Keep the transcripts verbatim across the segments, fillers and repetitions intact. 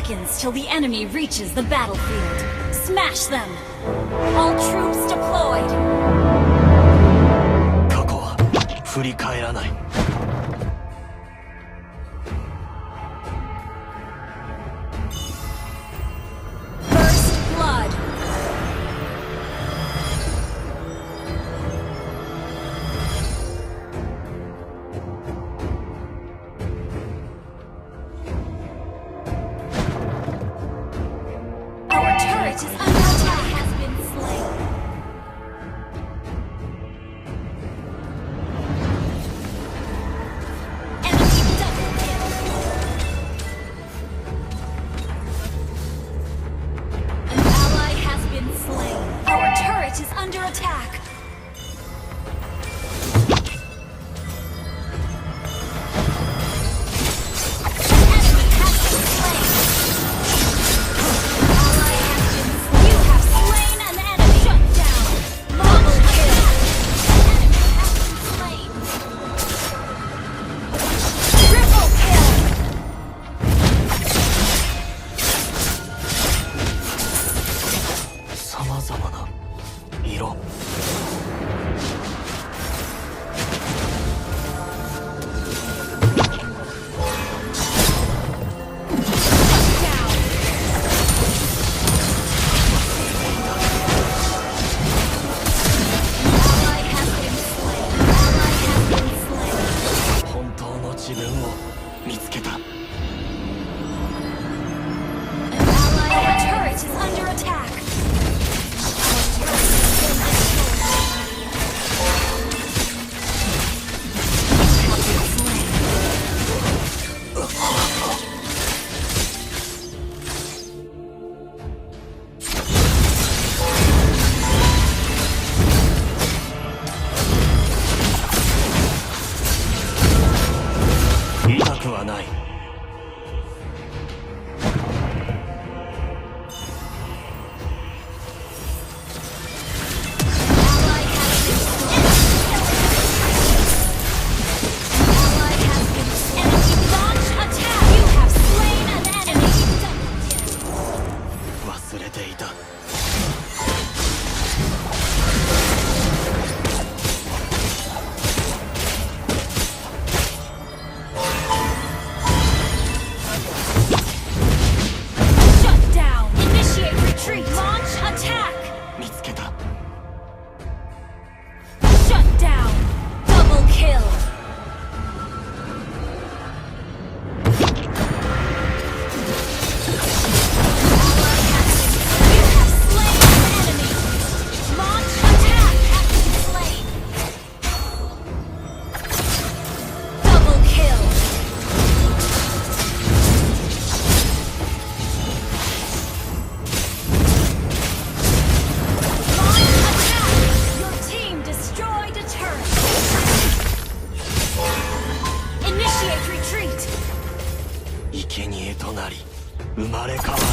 Seconds till the enemy reaches the battlefield. Smash them! All troops deployed! 過去は振り返らない。 First blood. Our turret is under attack. Has been slain. Enemy double kill. An ally has been slain. Our turret is under attack. An enemy has been slain. An ally has been slain. You have slain an enemy. Shut down. Double kill. An enemy has been slain. Triple kill. 様々な色。 本当の自分を見つけた。 Our turret is under attack. Our turret has been destroyed. You have been slain. 痛くはない。 忘れていた。 Shut down. Initiate retreat. Launch attack. 見つけた。 Shut down. Double kill. You have slain an enemy. Launch attack has been slain. Double kill. Launch attack. Your team destroyed a turret. Initiate retreat. 生贄となり、生まれ変われ。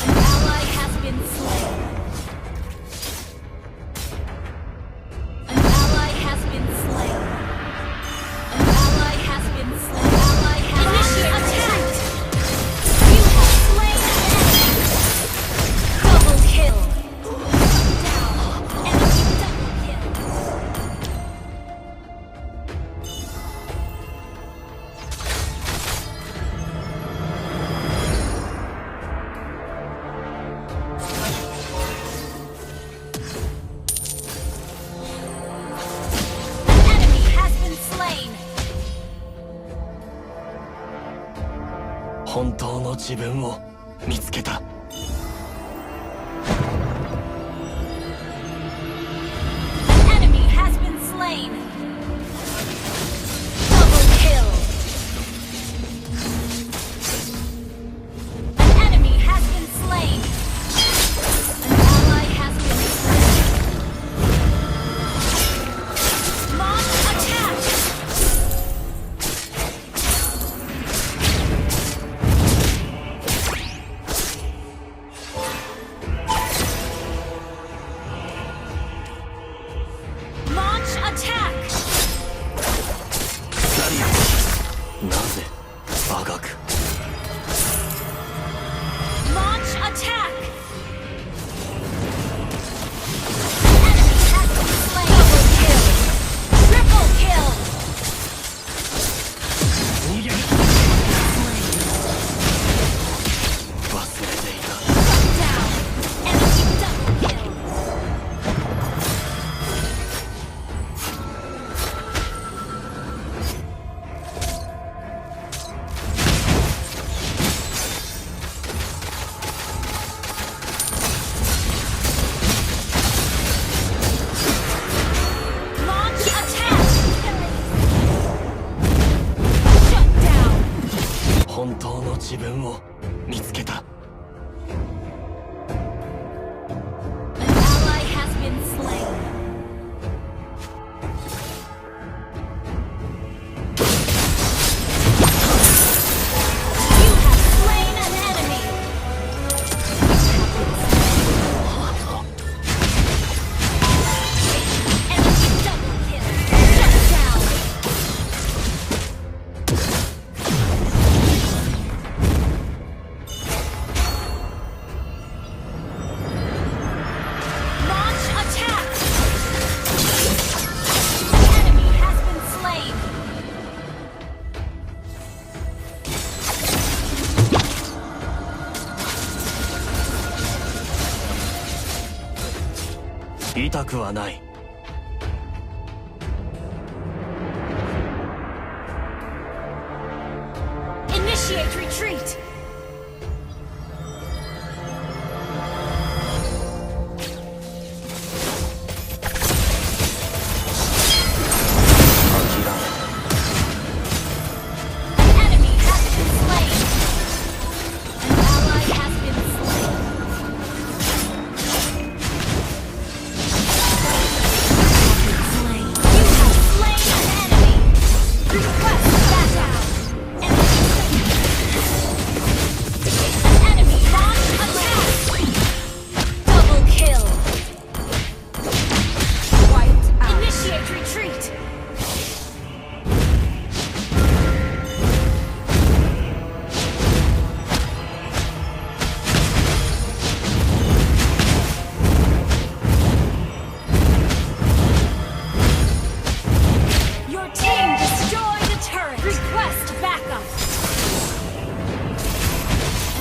An ally has been slain. An ally has been slain. An ally has been slain. An ally has been slain. Initiate attack. You have slain an enemy. Double kill. Down. Enemy double kill. 本当の自分を見つけた。 An enemy has been slain. Double kill. An enemy has been slain. An ally has been slain. Launch attack. 痛くはない。 Initiate retreat. An enemy has been slain. An ally has been slain. You have slain an enemy. Request backup. An enemy launch attack. Double kill. Wiped out. Initiate retreat. Your team destroyed a turret. Request backup.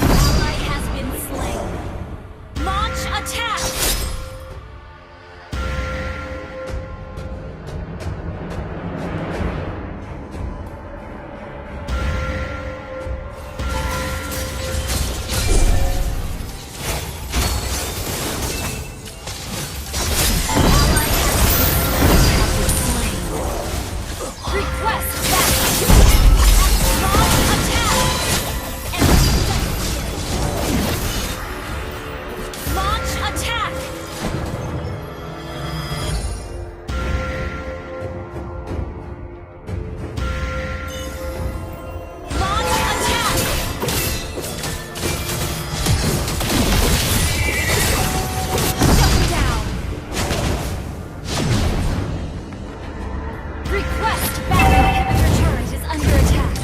Ally has been slain. Launch attack. Request backup. Launch attack. Launch attack. Launch attack. Shut down. Request backup. Inhibitor turret is under attack.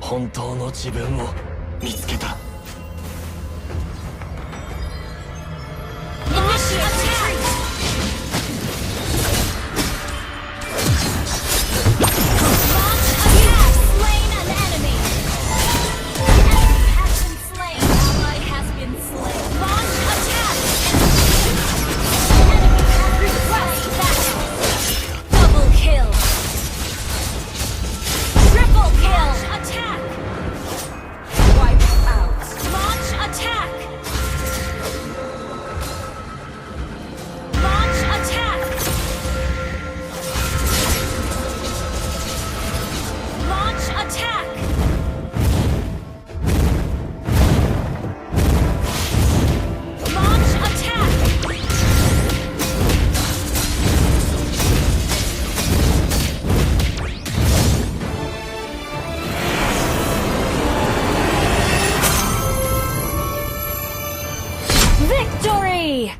本当の自分を見つけた。 Initiate retreat. Launch attack. Slain an enemy. An enemy has been slain. Ally has been slain. Launch attack. Enemy has been slain. Request backup. Double kill. Triple kill. Launch attack. Wiped out. Launch attack. Launch attack. Launch attack. Launch attack. Victory!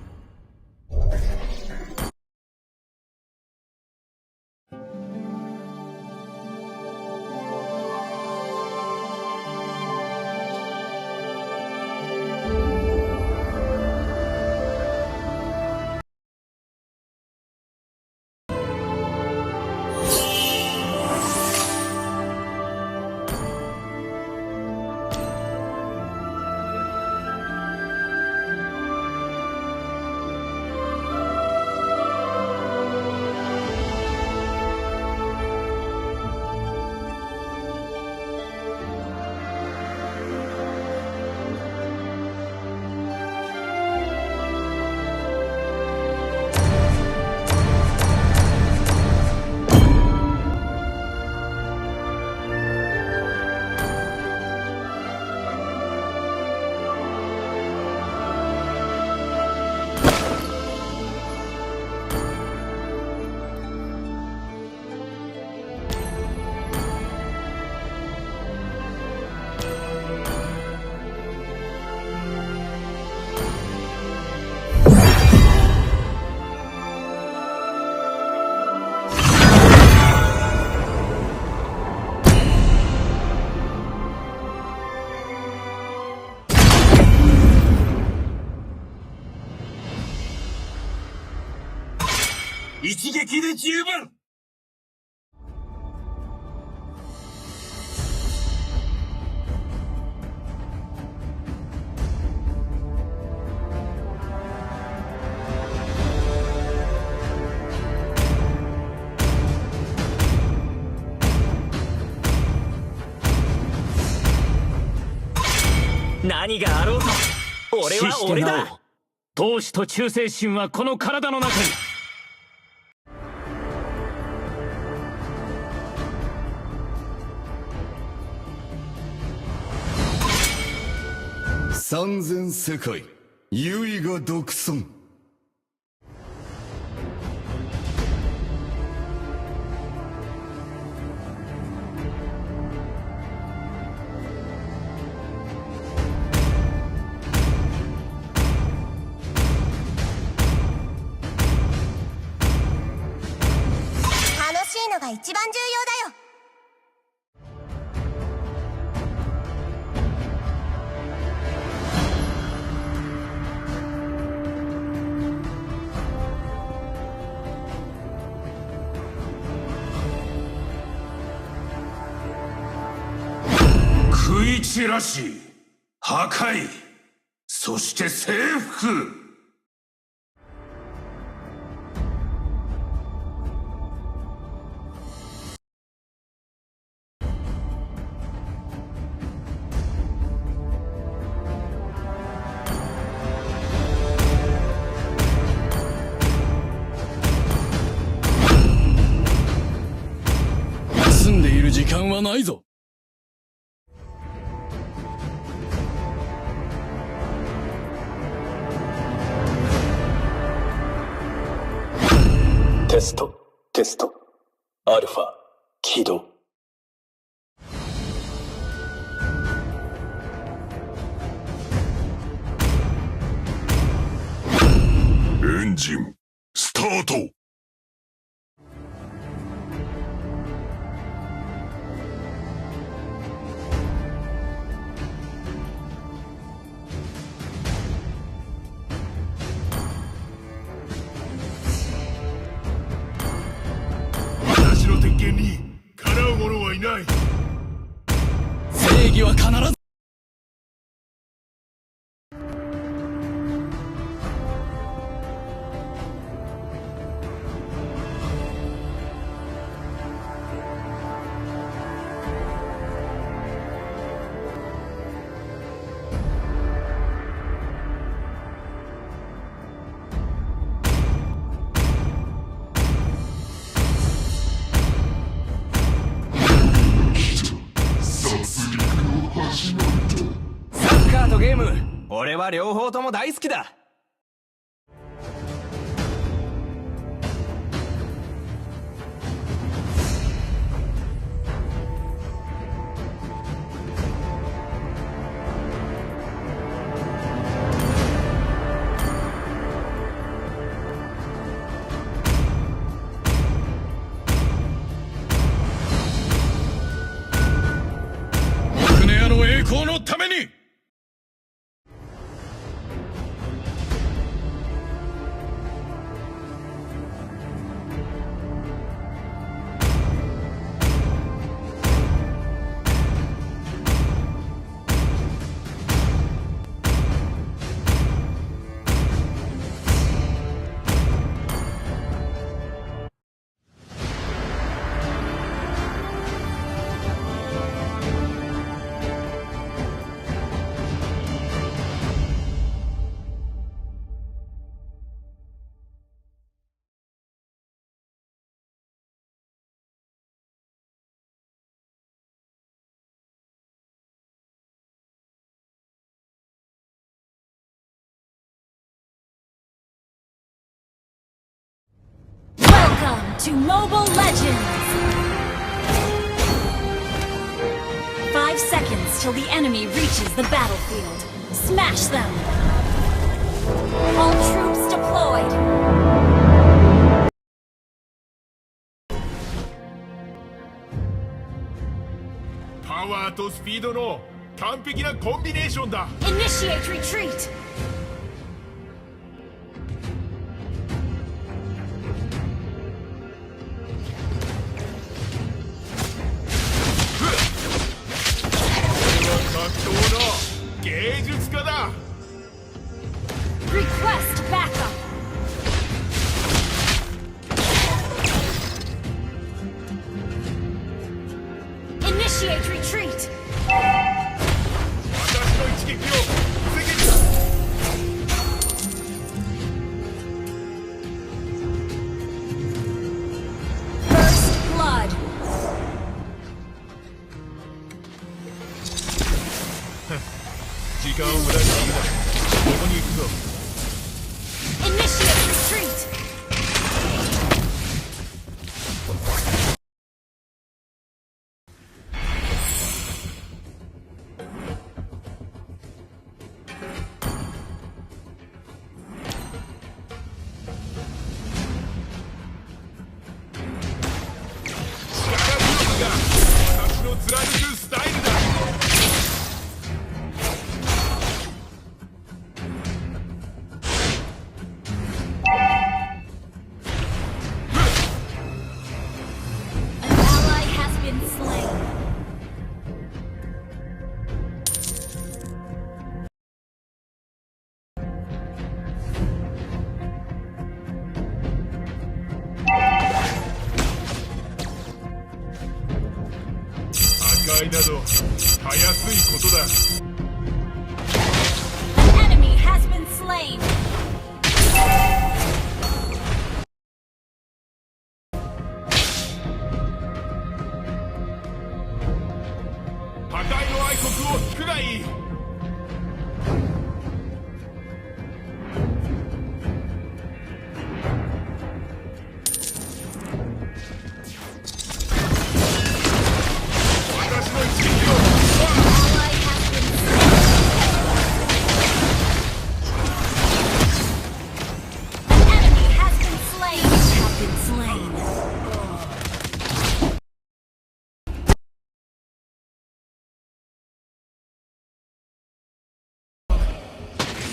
何があろうと、俺は俺だ。死してなお、闘志と忠誠心はこの体の中に。三千世界、唯我独尊。楽しいのが一番重要だよ。食い散らし、破壊、そして征服。休んでいる時間はないぞ。テスト、テスト。アルファ、起動。エンジン、スタート。私の敵にかなう者はいない。正義は必ず。サッカーとゲーム、俺は両方とも大好きだ。僕の野郎、栄光のために。Welcome to Mobile Legends! Five seconds till the enemy reaches the battlefield. Smash them! All troops deployed! パワーとスピードの完璧なコンビネーションだ。 Initiate retreat! 格闘の芸術家だ。 Request backup! Initiate retreat! 私の一 First blood. 時間を無駄にするな。共に行くぞ。 Initiate retreat. An ally has been slain. 破壊などたやすいことだ。 An enemy has been slain. 破壊の愛国を引くがいい。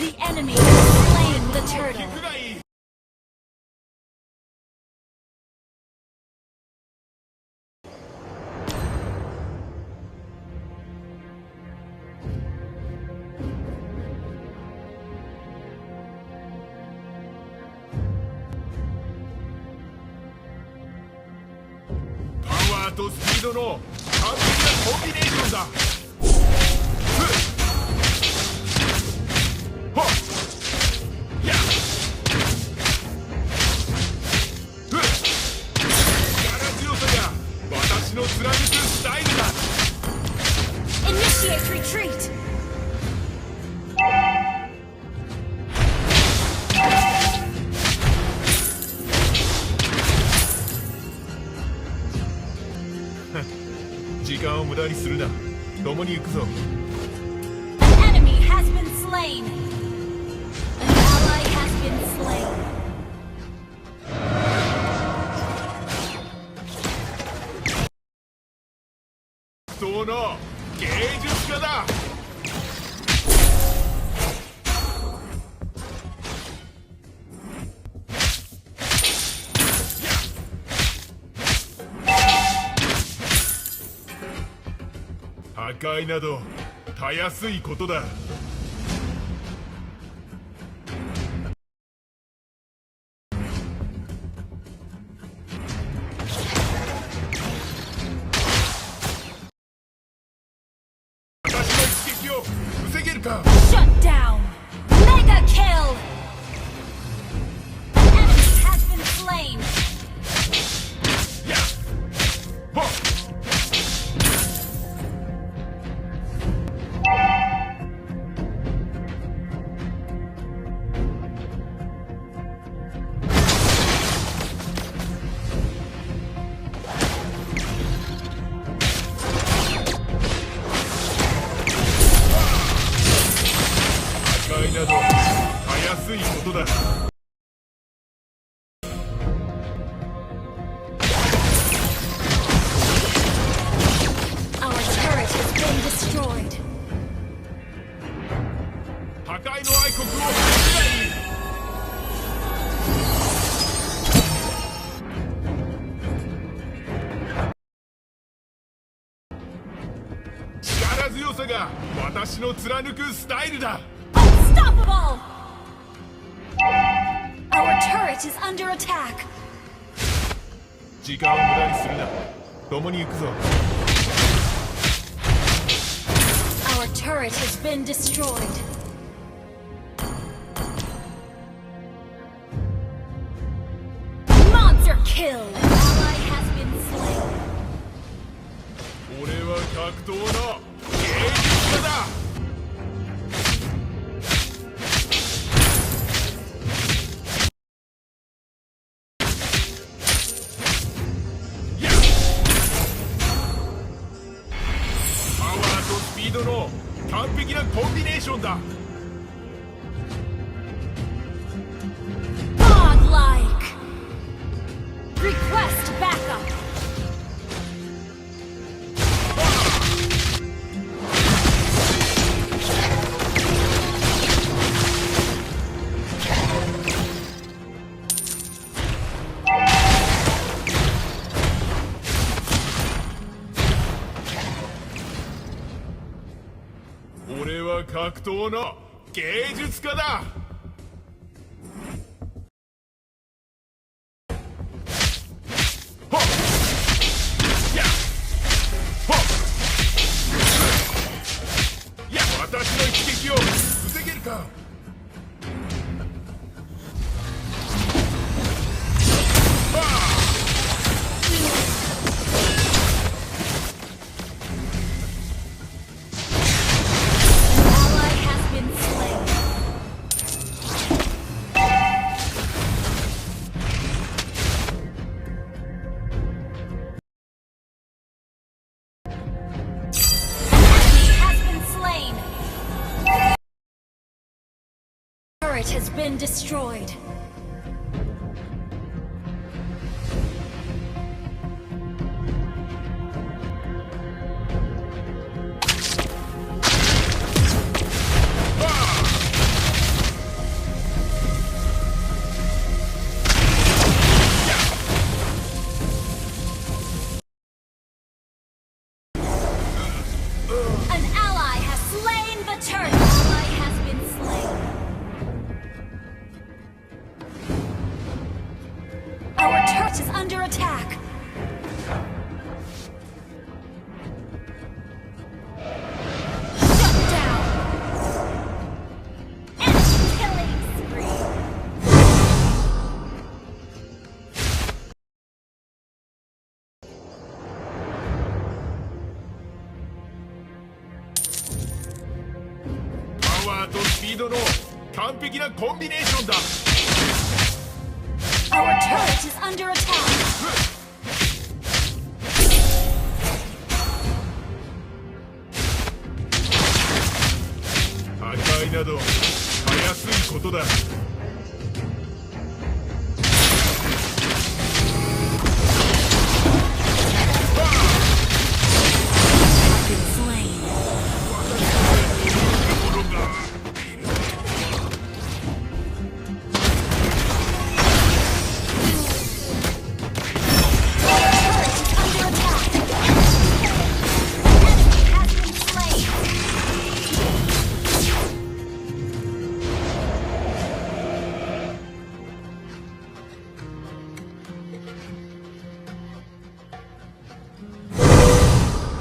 The enemy has slain the turtle. パワーとスピードの完璧なコンビネーションだ。 Initiate retreat. 時間を無駄にするな。共に行くぞ。 Enemy has been slain. An ally has been slain. その芸術家だ。 破壊などたやすいことだ。 私の一撃を防げるか。 Shut down. Mega kill. Enemy has been slain. やっ。はっ。 破壊などたやすいことだ。 Our turret has been destroyed. 破壊の愛国を防げばいい。 力強さが私の貫くスタイルだ。 Unstoppable! Our turret is under attack. 時間を無駄にするな。共に行くぞ。 Our turret Turret has been destroyed. Monster kill! An ally has been slain. 俺は格闘の芸術家だ。 パワーとスピードの完璧なコンビネーションだ。 Godlike! Request backup! 俺は格闘の芸術家だ。 はっ！やっ！はっ！やっ！私の一撃を防げるか？ Ally has been slain. Enemy has been slain. Turret has been destroyed. An ally has slain the turret. Ally has been slain. Our turret is under attack. Shut down. Enemy killing spree. Power とスピードの完璧なコンビネーションだ。 Our turret is under attack. 破壊などたやすいことだ。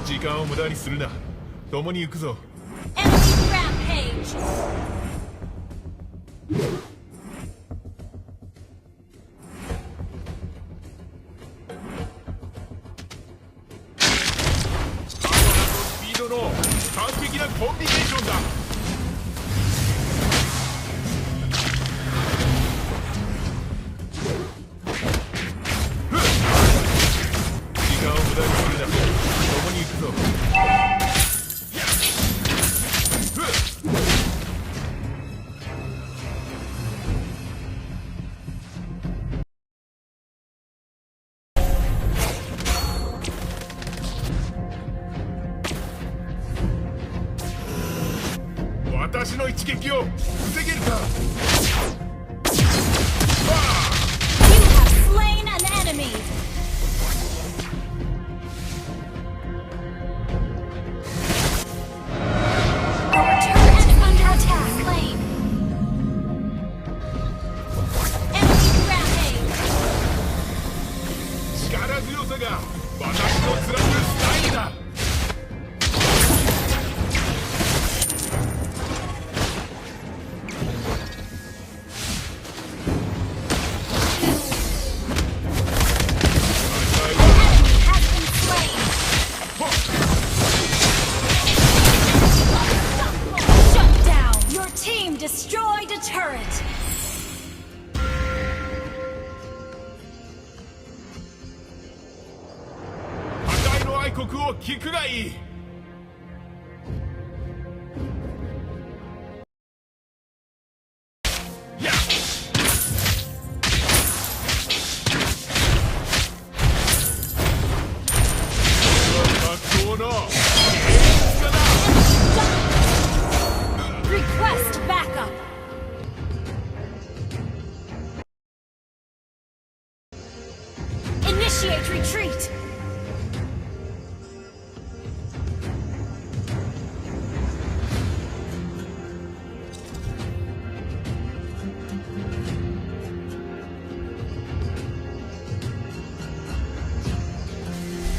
時間を無駄にするな。共に行くぞ。 Enemy rampage. スピードの完璧なコンビネーションだ。 時間を無駄にするな。共に行くぞ。 私の一撃を防げるか？ You have slain an enemy. Our turret is under attack. Slain. Enemy rampage. 力強さが私の貫くスタイルだ。turret. 破壊の愛国を聞くがいい。 Request backup. Initiate retreat.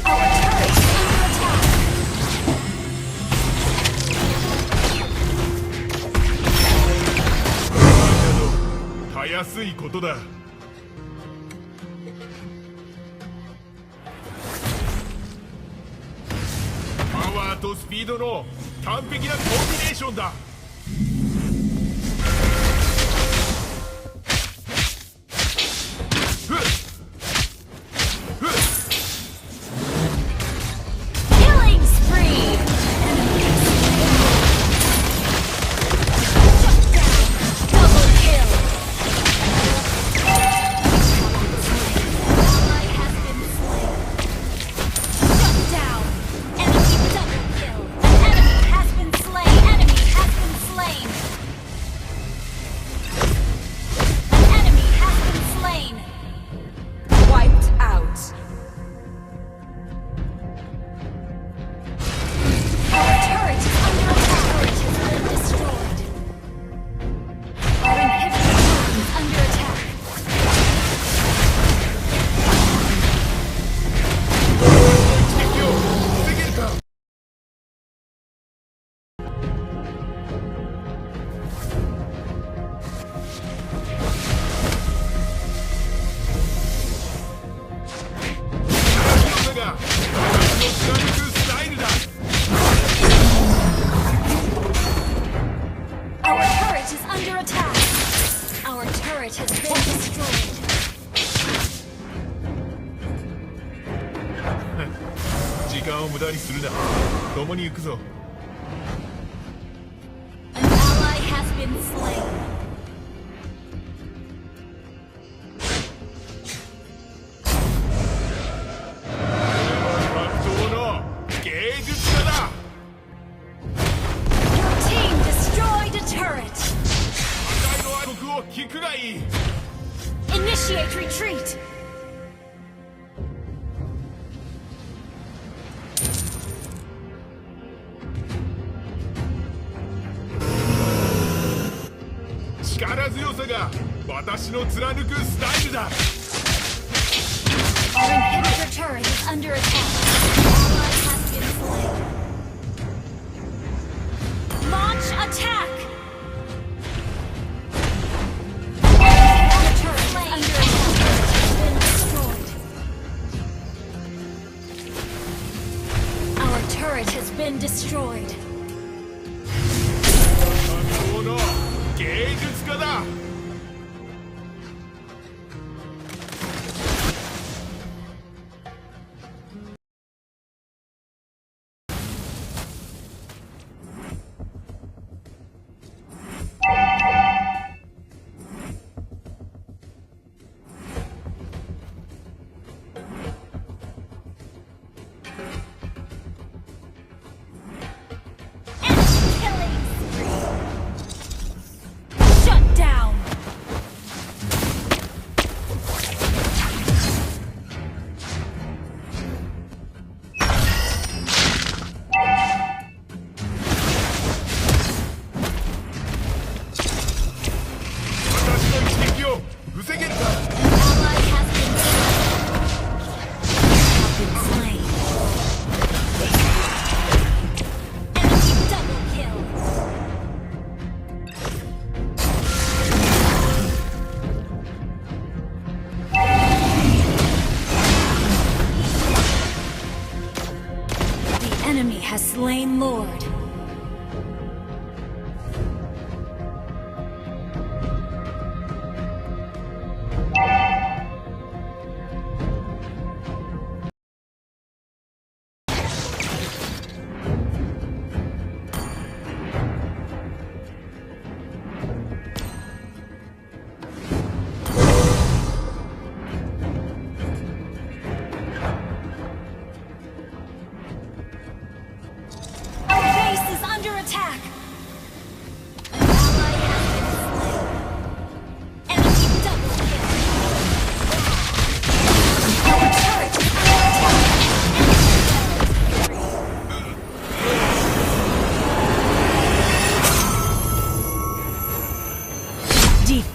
Our turret is under attack. たやすいことだ。 パワーとスピードの完璧なコンビネーションだ。 Killing spree! Shut down! Double kill! Ally has been slain. Shut down! Enemy double kill! An enemy has been slain! Enemy has been slain! An enemy has been slain! Wiped out! Our turret is under attack! Turret has been destroyed! Our inhibitor is under attack! 敵を防げるか。 Our turret is under attack. Our turret has been destroyed. 時間を無駄にするな。共に行くぞ。 An ally has been slain. 格闘の芸術家だ。 Your team destroyed a turret. 破壊の愛国を聞くがいい。 Initiate retreat. 力強さが私の貫くスタイルだ。 Our inhibitor turret is under attack. Ally has been slain. Launch attack! Our turret is under attack. Our turret has been destroyed. 格闘の芸術家だ。 Killing spree. Shut down. 私の一撃を防げるか。 An ally has been slain. Have been slain. Enemy double kill. The enemy has slain Lord.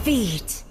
Beat.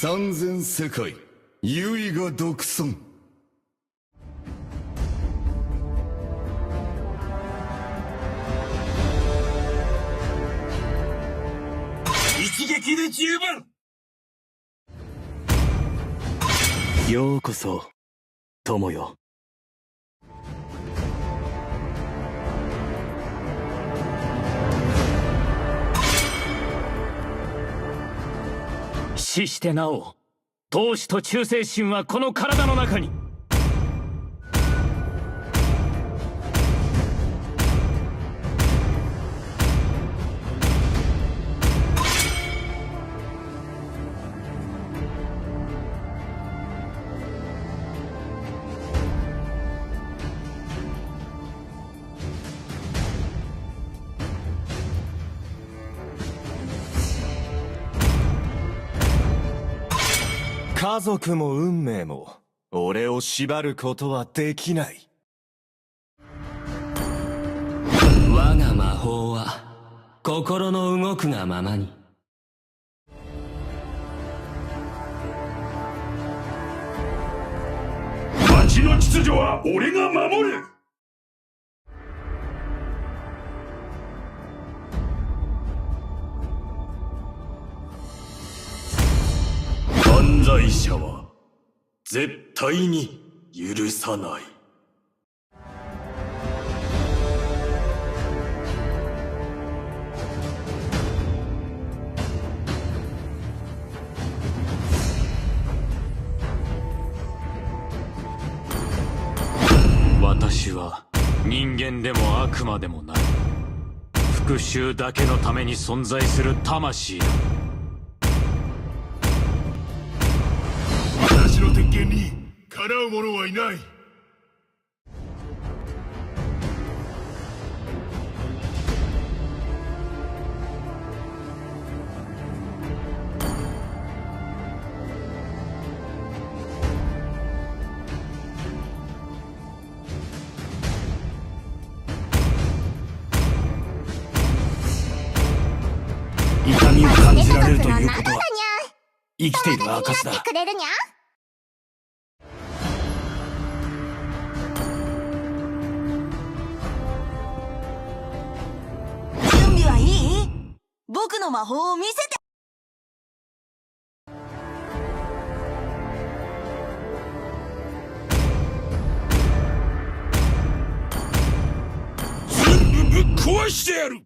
三千世界、唯我独尊。一撃で十分。ようこそ、友よ。死してなお、闘志と忠誠心はこの体の中に。家族も運命も俺を縛ることはできない。我が魔法は心の動くがままに。町の秩序は俺が守る。犯罪者は 絶対に許さない。私は人間でも悪魔でもない。復讐だけのために存在する魂だ。 私の敵にかなう者はいない。 痛みを感じられるということは、生きている証だ。 準備はいい？僕の魔法を見せて。 全部ぶっ壊してやる。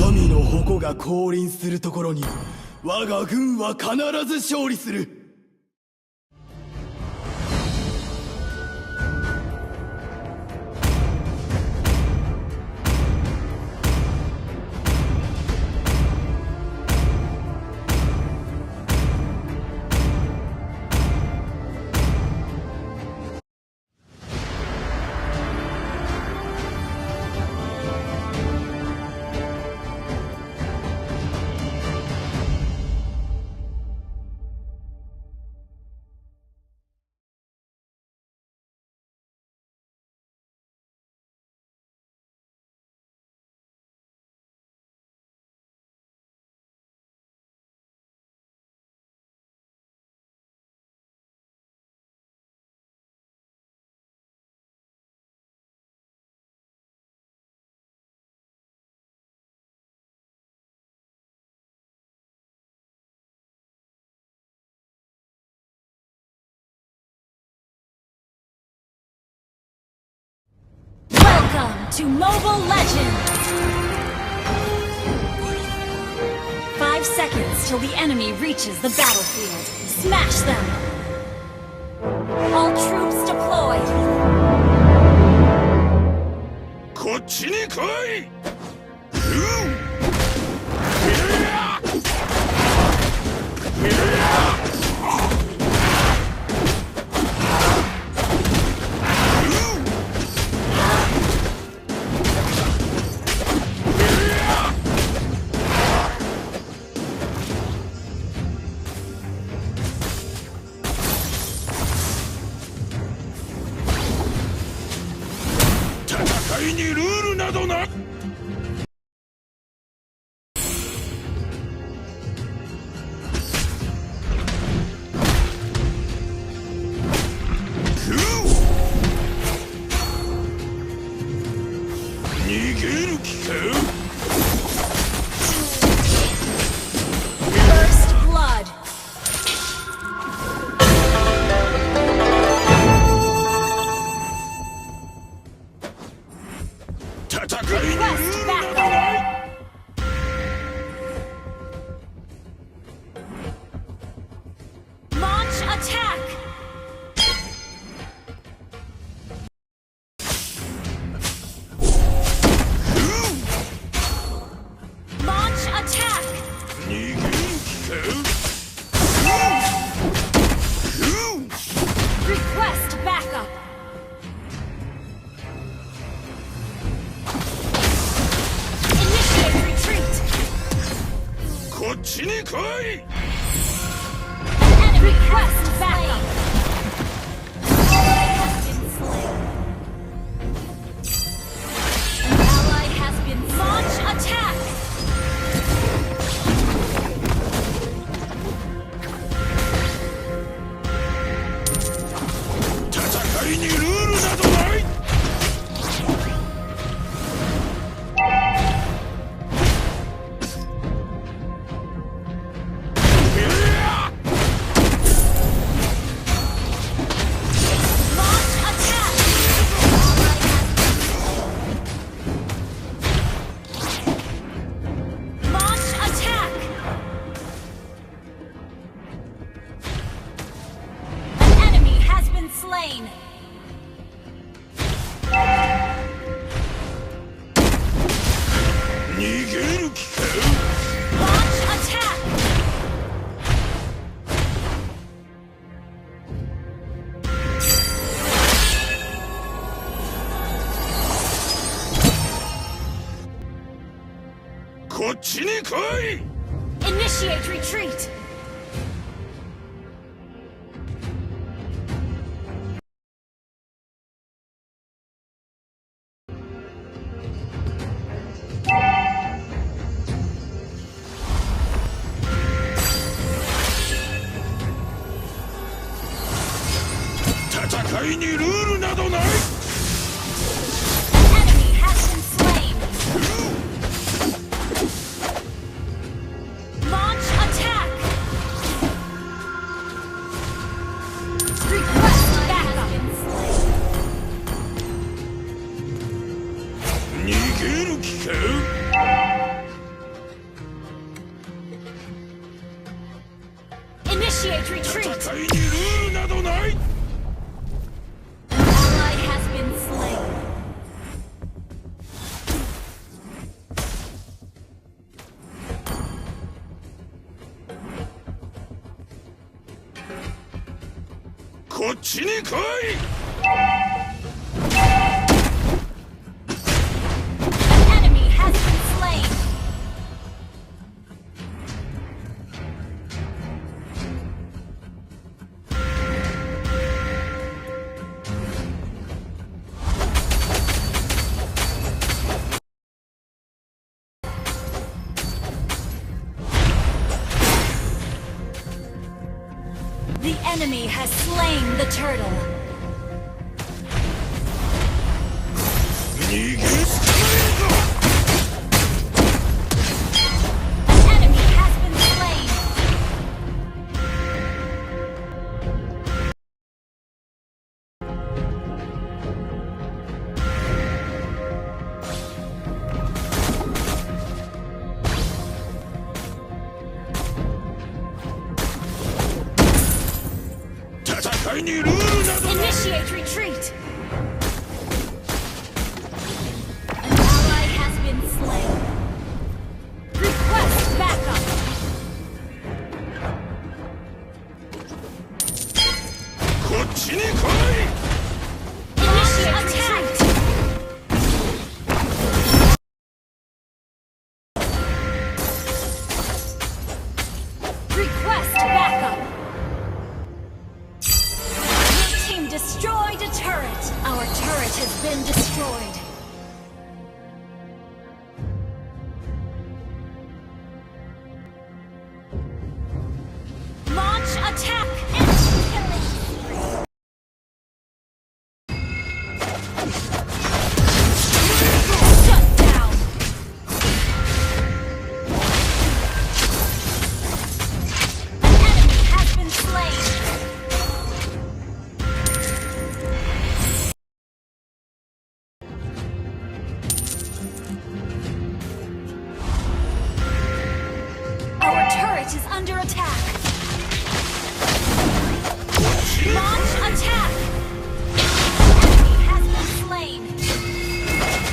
神の矛が降臨するところに、我が軍は必ず勝利する。 Welcome to Mobile Legends! Five seconds till the enemy reaches the battlefield. Smash them! All troops deployed! こっちに来い！ 戦いにルールなどない。 逃げる気か？ First blood. 戦いにルールなどない。 Launch attack! Launch attack! 逃げる気か？ Request backup! Initiate retreat! こっちに来い！ An enemy request backup! An ally has been slain. An ally has been slain. Launch attack! 戦いにルールなどない！ Launch attack! Launch attack! An enemy has been slain. 逃げる気か？ Launch attack! こっちに来い！ Initiate retreat! こにルールなどない。 Enemy has been slain. Launch attack. Request backup. 逃げる気か？ Initiate retreat. 戦いにルールなどない。 An ally has been slain. こっちに来い。 An enemy has been slain. The enemy has slain the turtle. 逃げる。 Enemy has been slain. Initiate retreat. An ally has been slain. Request backup. こっちに来い。 Initiate retreat. Request backup. Your team destroyed a turret. Our turret has been destroyed. Launch attack and killing spree. Shut down. An enemy has been slain. Our turret is under attack. Launch attack. Enemy has been slain.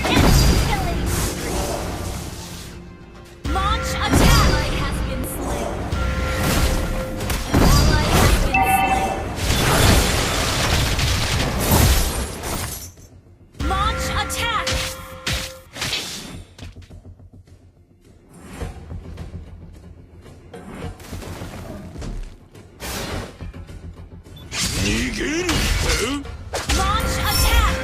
Enemy killing spree. Launch attack. Ally has been slain. An ally has been slain. Launch attack. 逃げる。 Launch attack.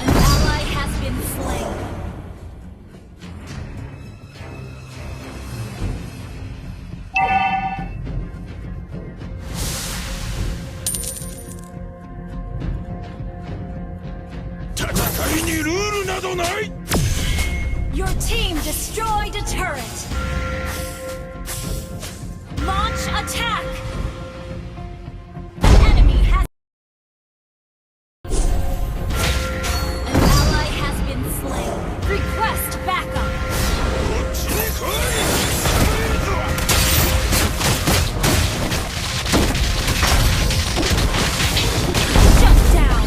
An ally has been slain. 戦いにルールなどない。 Your team destroyed a turret. Launch attack. Enemy has An ally has been slain. Request backup. こっちに来い。 Shut down.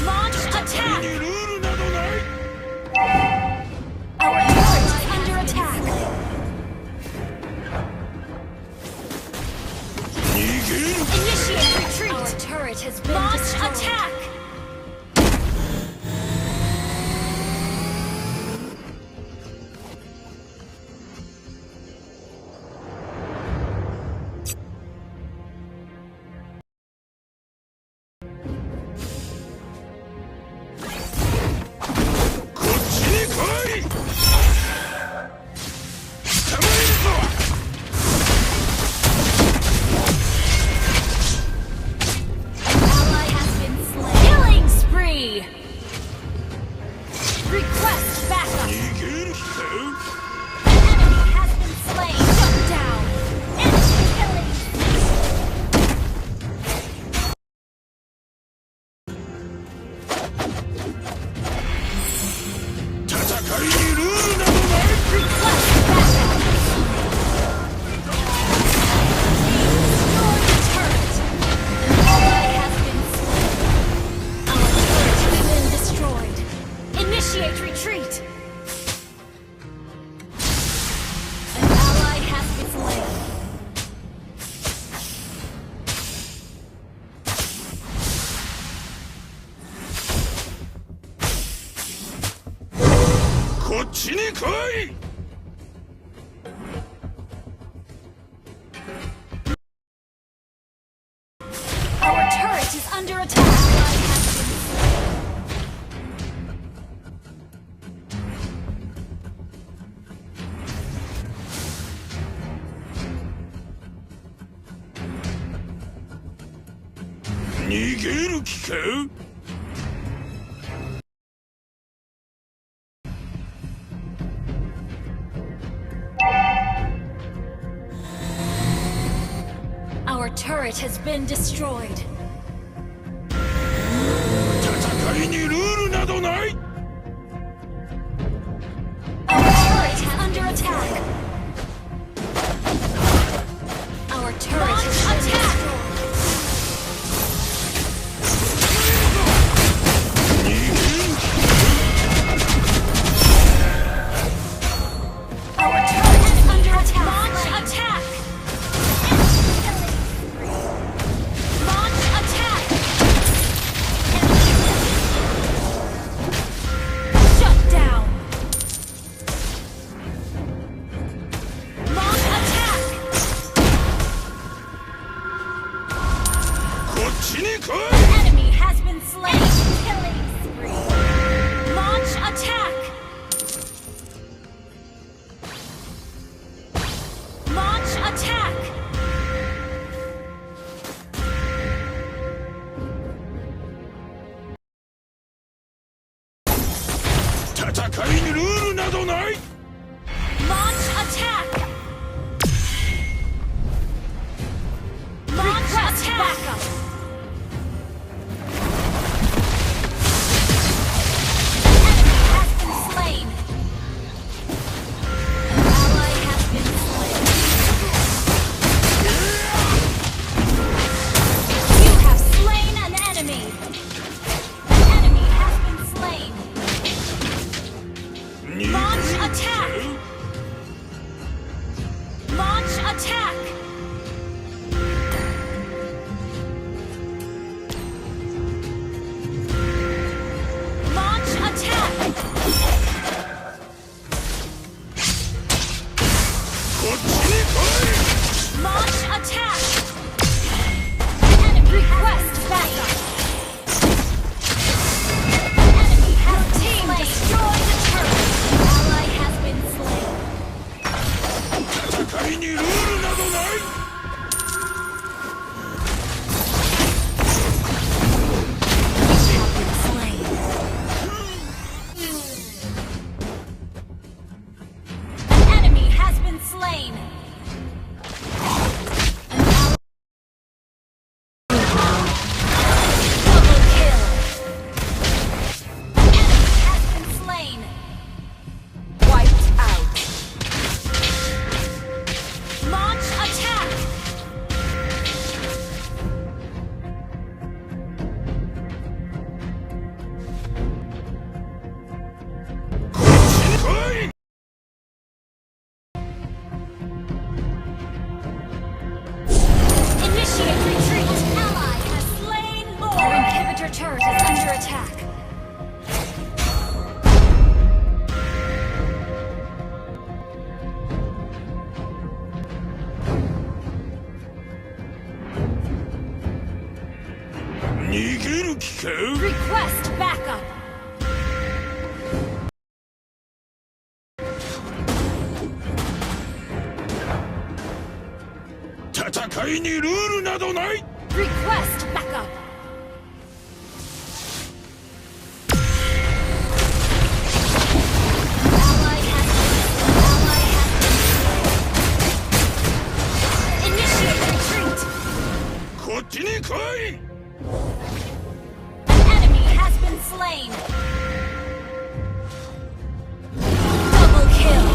Launch attack. ルール Initiate retreat. An ally has been slain. こっちに来い。 Our turret is under attack. 逃げる気か？ Our turret has been destroyed. 戦いにルールなどない。 Our turret is under attack. Our turret has been destroyed. Our turret is under attack. Launch attack. Launch attack. Shut down. Launch attack. こっちに来い。 Enemy has been slain. Killing spree. Launch attack. Launch attack. 戦いにルールなどない。 Launch attack. Launch attack. Enemy has been slain. An ally has been slain. You have slain an enemy. An enemy has been slain. Launch attack. Launch attack. Launch attack. こっちに来い。 Launch attack. Enemy request backup. Enemy has been slain. Your team destroyed the turret. An ally has been slain. 戦いにルールなどない。 Enemy has been slain. An ally. Double kill. Enemy has been slain. Wiped out. Launch attack. こっちに来い。 Initiate retreat. Ally has slain Lord. Our inhibitor turret is under attack. 逃げる気か？ Request backup. 戦いにルールなどない。 Request backup. Ally has been, ally has been slain. Initiate retreat. こっちに来い。 An enemy has been slain. Double kill.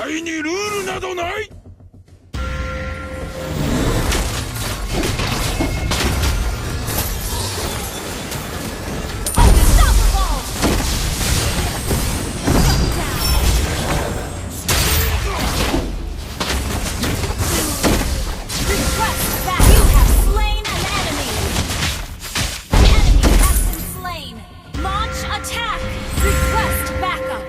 愛にルールなどない。 Unstoppable! Shut down! Request that you have slain an enemy! An enemy has been slain! Launch attack! Request backup!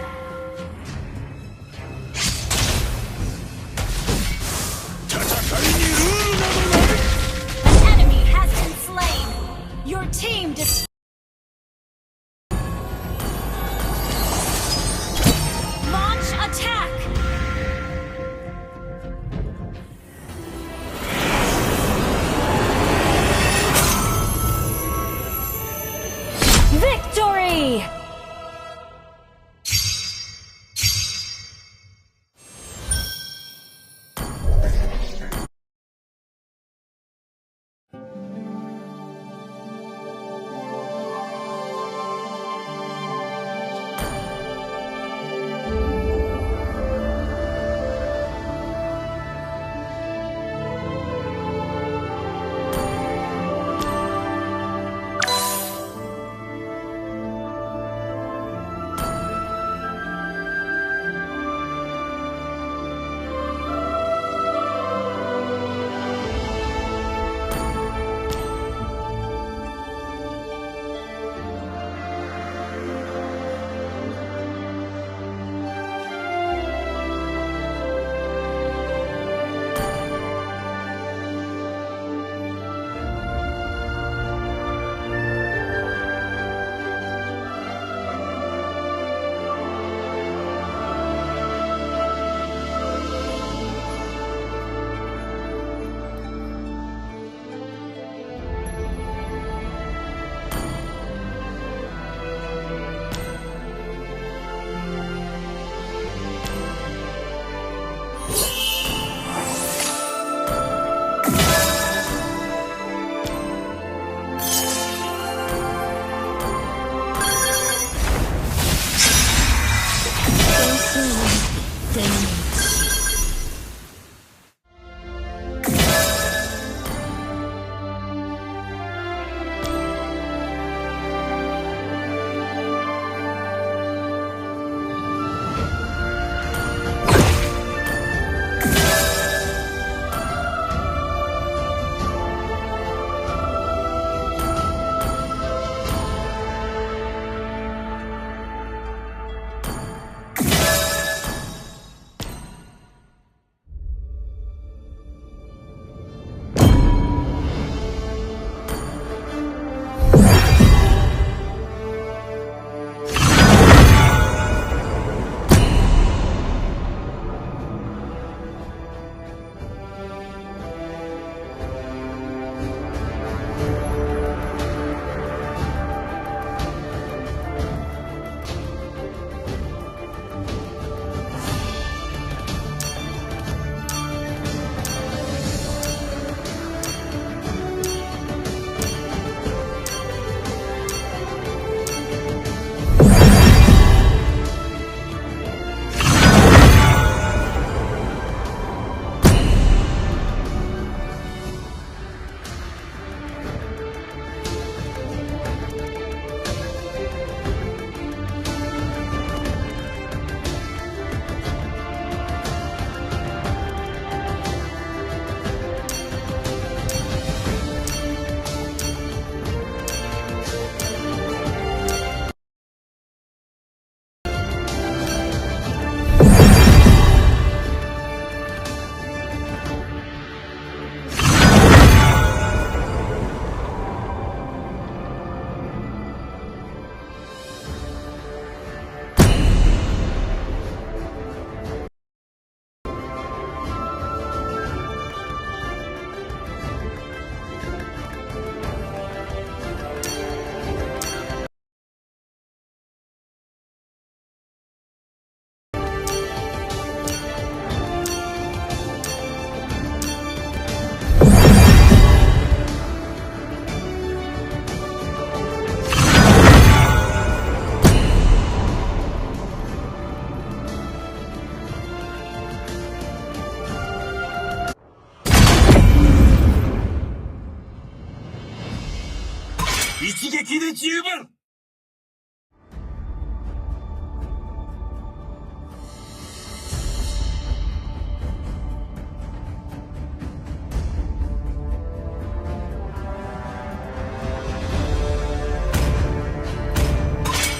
一撃で十分。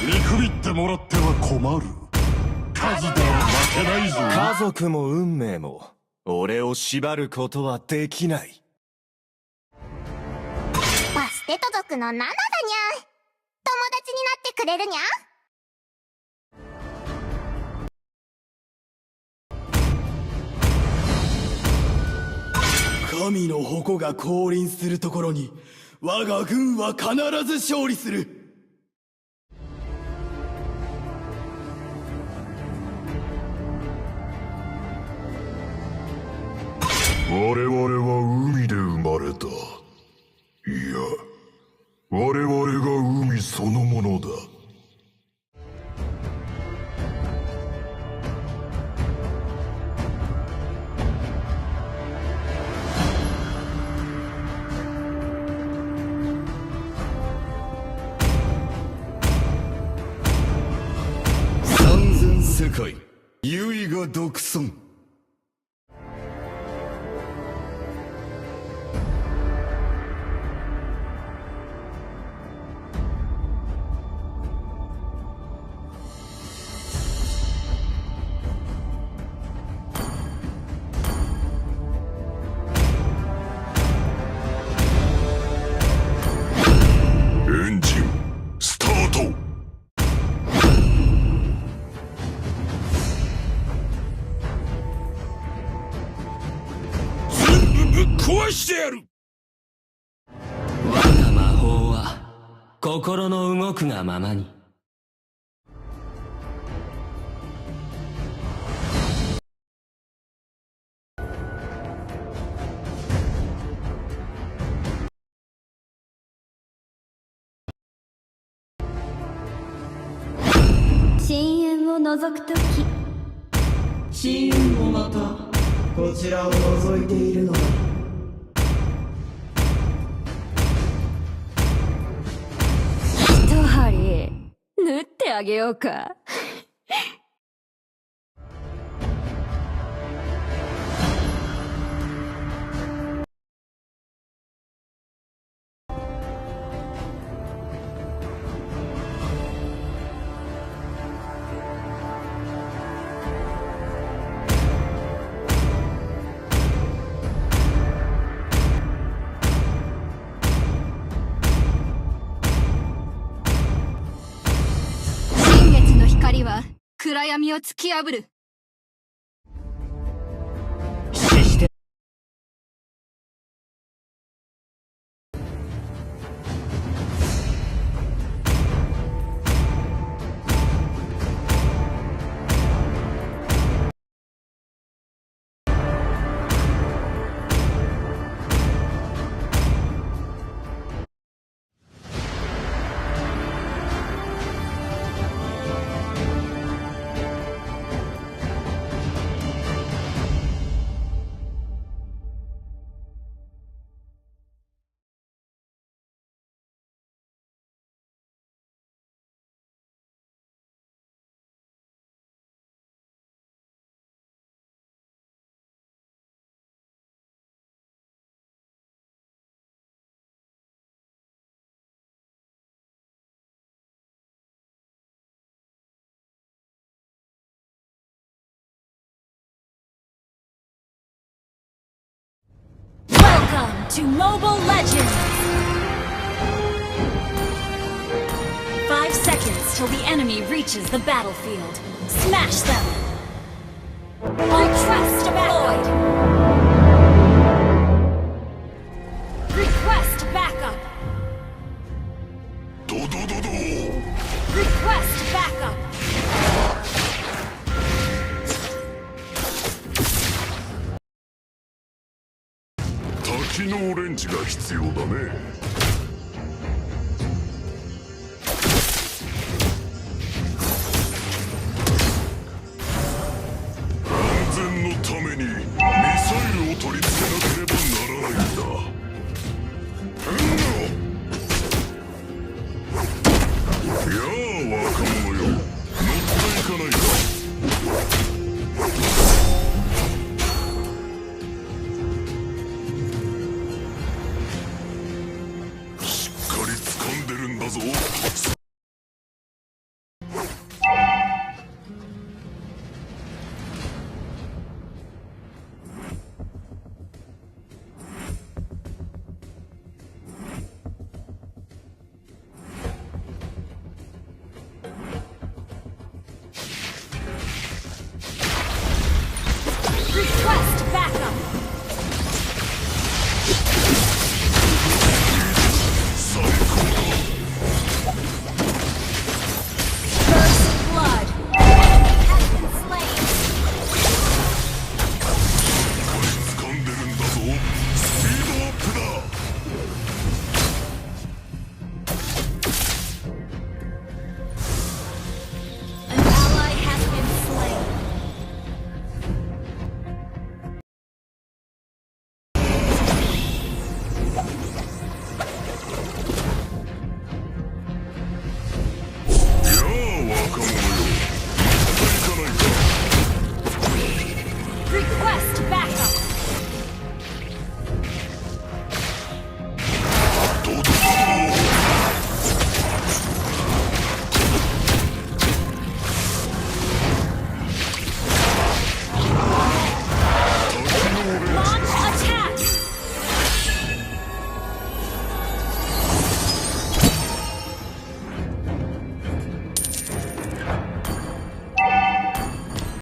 見くびってもらっては困る。数では負けないぞ。家族も運命も俺を縛ることはできない。 バステト族のナナだにゃ。友達になってくれるにゃ。 神の矛が降臨するところに、我が軍は必ず勝利する。 我々は海で生まれた。いや、我々が海そのものだ。 三千世界優位が独尊。 エンジン、スタート。 全部ぶっ壊してやる。 我が魔法は心の動くがままに。 深淵を覗くとき、深淵もまたこちらを覗いているのだ。一針縫ってあげようか。 新月の光は暗闇を突き破る。 死して。 Welcome to Mobile Legends! Five seconds till the enemy reaches the battlefield. Smash them! Ultra deployed! Request backup! Request backup! 多機能レンジが必要だね。安全のためにミサイルを取り付けなければならないんだ。 Request